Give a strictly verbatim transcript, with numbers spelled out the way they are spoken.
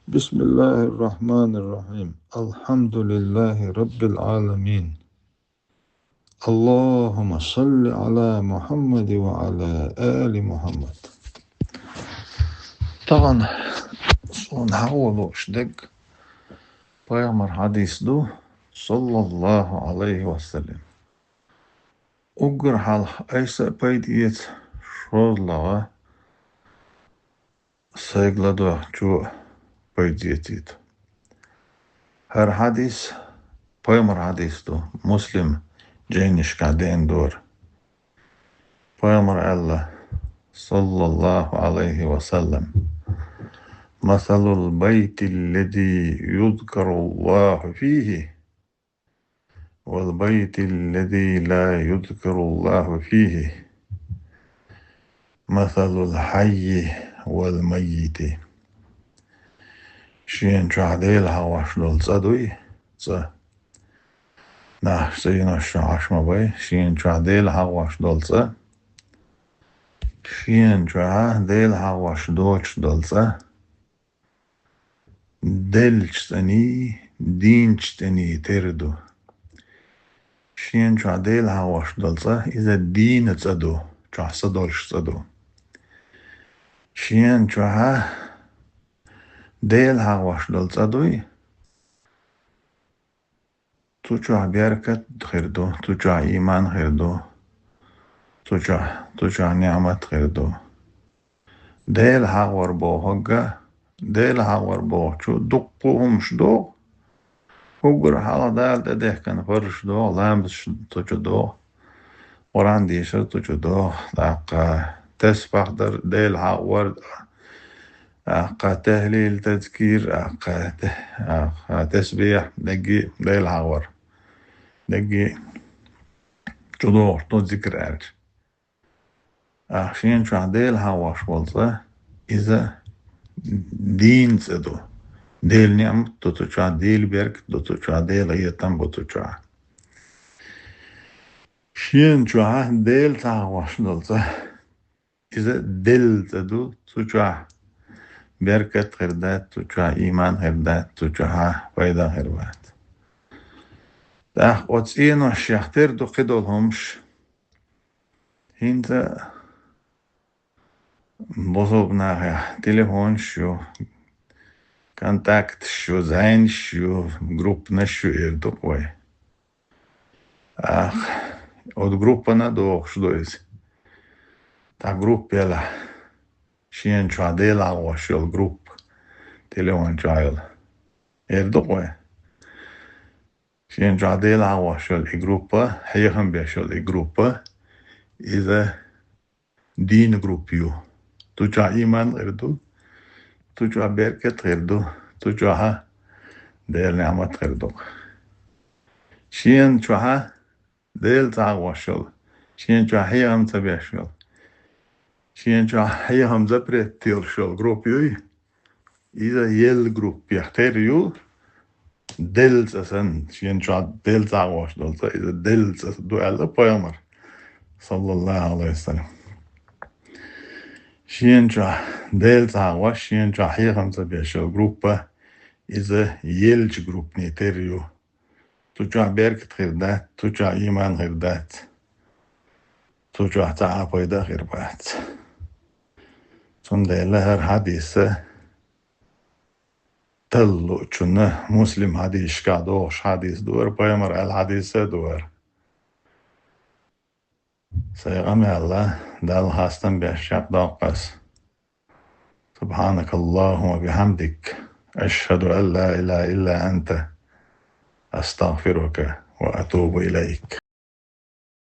بسم الله الرحمن الرحيم. الحمد لله رب العالمين. اللهم صل على محمد وعلى آل محمد. Тахана суна хьахьулуш дерг пайхамара хьадис ду, саллаллаху Ӏалайхи ва саллам. Уггар хьалха айса а пайда эца, шозлагӀа сайга ладоьгӀначо а пайда эцийта. ХӀара хьадис пайхамара хьадис ду, Муслима жайнашка деана дора. Пайхамара аьлла, саллаллаху Ӏалайхи ва саллам: مثل البيت الذي يذكر الله فيه والبيت الذي لا يذكر الله فيه مثل الحي والميت. Шена чохь Дела хьахош долу цӀа дуй, цӀа. Нах цӀенош чохь Ӏаш ма бай, шена чохь Дела хьахош долу цӀа. Шена чохь Дела хьахош доцуш долу цӀа деллачу цӀаний, дийначу цӀаний тера ду. Шена чохь Дела хьахош долу цӀа, иза дийна цӀа ду, чохь са долуш цӀа ду. Шена чохь Дела хьахош долу цӀа дуй, цу чохь беркат хир ду, цу чохь ийман хир ду, цу чохь, цу чохь неӀмат хир ду. Дела хьахор бохург а, Дела хьахор бохучо дуккха а хӀумаш догӀу, уггар хьалха Дала тӀедехкина парзаш догӀу, ламазаш цу чу догӀу, Къуръан дешар цу чу догӀу, тӀаккха тасбихь дар, Дела хьахор, тӀаккха тахлил, тазкир, тӀаккха те-, тӀаккха тасбихь, дерриге Дела хьахор. Дерриге чу догӀуш ду зикр аьлча. ТӀаккха шена чохь Дела хьахош волу цӀа, иза дийна цӀа ду. Делан неӀмат ду цу чохь, Делан беркат ду цу чохь, Делан къинхетам бу цу чохь. Шена чохь Дела ца хьахош долу цӀа, иза делла цӀа ду, цу чохь беркат хир дац, цу чохь ийман хир дац, цу чохь пайда хир бац. ТӀаккха оцу цӀеношех тера ду кхидолу хӀумаш. ХӀинца бусалба нахехь телефонаш ю, контакташ ю, зӀенаш ю, группанаш ю эр ду-кх вай. Ах, оцу группана дохуш ду иза. Тхан группа елахь, шена чохь Дела хьахош йолу группа, телефон чохь йолу. Эр ду-кх вай. Шена чохь Дела хьахош йолу и группа, хьехам беш йолу и группа, иза дийна группа ю. Цу чохь ийман хир ду, цу чохь беркат хир ду, цу чохь Делан неӀмат хир ду. Шена чохь Дела ца хьахош йолу, шена чохь хьехам ца беш йолу, шена чохь хьехам запрет йолуш йолу группа юй, иза елла группех тера ю, делла цӀа санна, шена чохь Дела ца хьахош долу цӀа, иза делла цӀа ду аьлла пайхамара, саллаллаху Ӏалайхи ва саллам. Шена чохь Дела ца хьахош, шена чохь хьехам ца беш йолу группа, иза еллачу группаний тера ю. Цу чохь беркат хир дац, цу чохь ийман хир дац, цу чохь цхьа а пайда хир бац. Цундела хӀара хьадис а талла луучунна, Муслим хьадисашкахь догӀуш хьадис ду хӀара, пайхамара аьлла хьадис а ду хӀара. Сайн къамел а Далла хастам беш чекхдоккху ас. سبحانك اللهم وبحمدك، أشهد أن لا إله إلا أنت، أستغفرك وأتوب إليك.